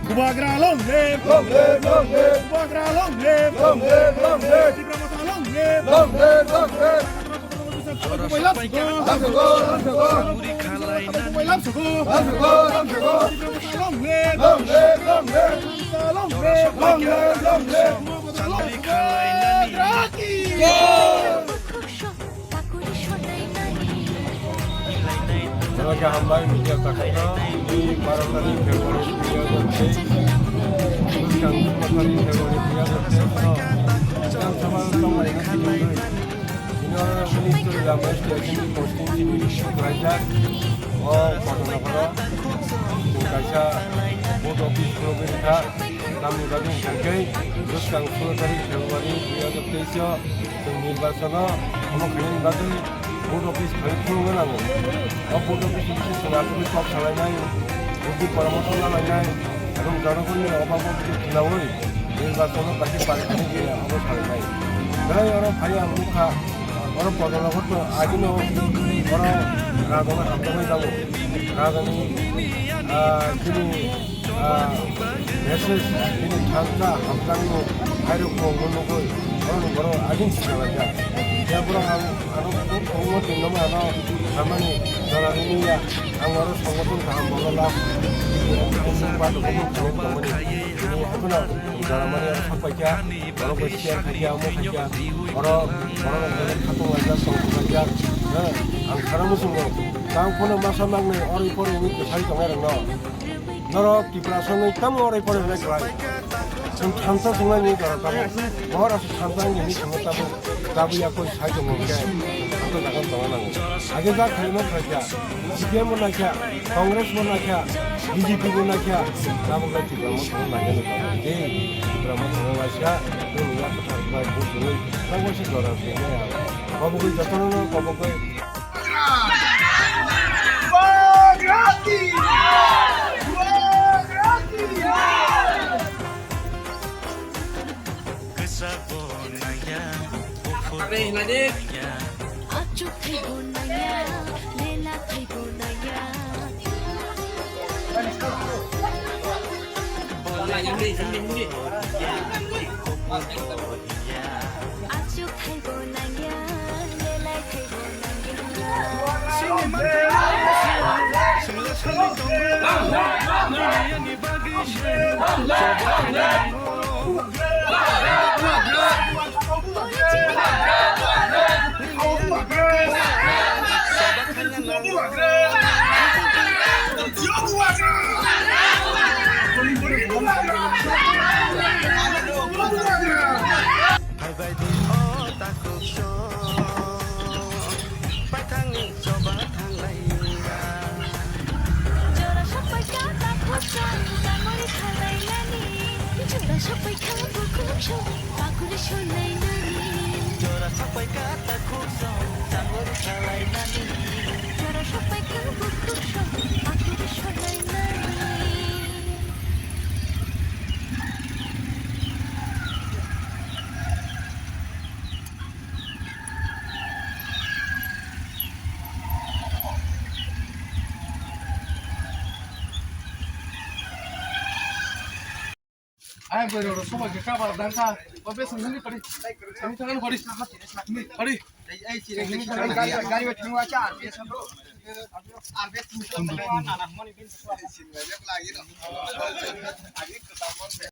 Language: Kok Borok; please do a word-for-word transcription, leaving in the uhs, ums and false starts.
Bubagra long live! Long live, long live! Bubagra long live! Long live, long live! Tipra Motha long live! Long live, long live! Long live, long live! Tipra Motha long live! Long live, long live! Tipra Motha long live! Long live, long live! Tipra Motha long live! Bubagra ki jai! Oro kaham bai media takhukno, tini baro tarik February dui hajar teis, bwskang kotari February dui hajar teis no Bidhan Sabha tonglaina tini oro Minister Ramesh Tiakin constituency ni issue khlaijak. O Botanagar o chwng kaisa vote office khulogwi rwkha. Tamni bagwi hwnkhe bwskang sulo tarik February dui hajar teis o chwng nirbachono omo khainani bagwi vote office khai phunukna nango. O vote office ni bising chwng asugwi kok salainai, buddhi poramorso lalainai, ebong jonogonni obago buddhi khwnaui nirbachono kaisa parikhani khe abo salainai. Belai oro phai ang nukha, oro Botanagar to agino oro rajano hamjaknai tongo. Rajani, ah, chini, ah, message, chini thansa, hamjakno, khairokno, nugwi, borokno borok agin sikalaijak. Ya, borok ang, ano, kok, kokno tongma, ano, samani, jora rini ya, ang oro songothon kaham bono lab, ang ba dokno tongmani, tini haphano jora mani oro sapaikha, borok bai share khaikha, omo khaikha, oro, borok rok khatung laijak, tong laijak, ha, ang khara muchungo, tang phano masa nangnai, oro pore wngwi kwsai tongnai rokno. Norok Tiprasa wngwi tamo orai porai hwnai kwlai. Chwng thansa chwnglaini jora tamo. Bohor aswk thansa wngya hinwi chwngno tamo. Tabuk yakui sai tongo hwnkhe. Thansa jaga tongna nango. Age jak khaima khlaikha. C P M bo naikha. Congress bo naikha. B J P bo naikha. Tabuk lai Tipra Motha no naikha no tamo. Je Tipra Motha no naikha. Chwng ya kwthar bai buchungwi. Tamo se jora tongmaya. Kobogwi jotono no kobogwi. Aswk thaibo nangya, belai thaibo nangya. Phaibai di o takhuk song, paithangni choba thanglaiya. Jora sokpai kha takhuk song, changori khalai nani. Jora sokpai kha bukhuk song, pakuri sonai nani. Jora sokpai kha takhuk song, changori khalai nani. Jora sokpai kha bukhuk song, pakuri sonai nani. Ai, bwrwi rok sobai khe kaba dangkha. O bwswk nini pari. Nini thangani pari. Pari. Gari, gari bai thangma cha, R P S bro. R P S.